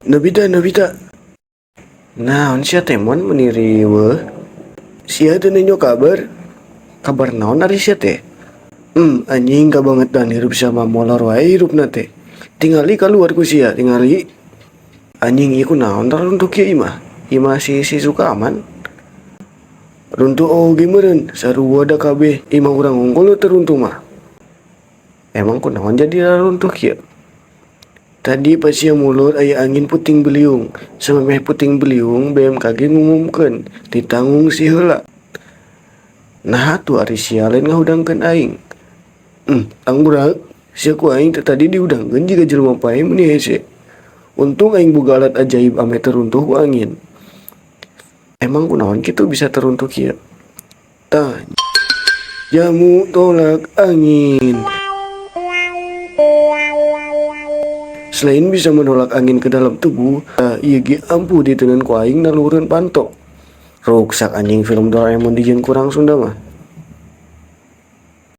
Nobita, Nobita. Naon sia teh Mon meuni riweuh? Sia teu nenjo kabar? Kabar naon ari sia teh? Anjing kabangetan hirup sia mah molor wae hirupna teh. Tingali kaluar ku sia, tingali. Anjing ieu kunaon taruntuh kieu imah? Imah si Shizuka aman? Runtuh oge meureun, sarua da kabeh imah urang hungkul nu teu runtuh mah. Emang kunaon jadi raruntuh kieu? Tadi pas sia mulur aya angin puting beliung. Samemeh puting beliung BMKG ngumumkeun titah ngungsi heula. Naha atuh ari sia lain ngahudangkeun aing. Anggurak, sia ku aing teh tadi dihudangkeun jiga jelema paeh meuni hese. Untung aing boga alat ajaib ameh teu runtuh ku angin. Emang kunaon kitu bisa taruntuh kieu? Tah, jamu tolak angin. Selain bisa menolak angin ke dalam tubuh, ieu ge ampuh diteundeun ku aing naluhureun panto. Ruksak anjing film Doraemon dijieun ku urang Sunda mah.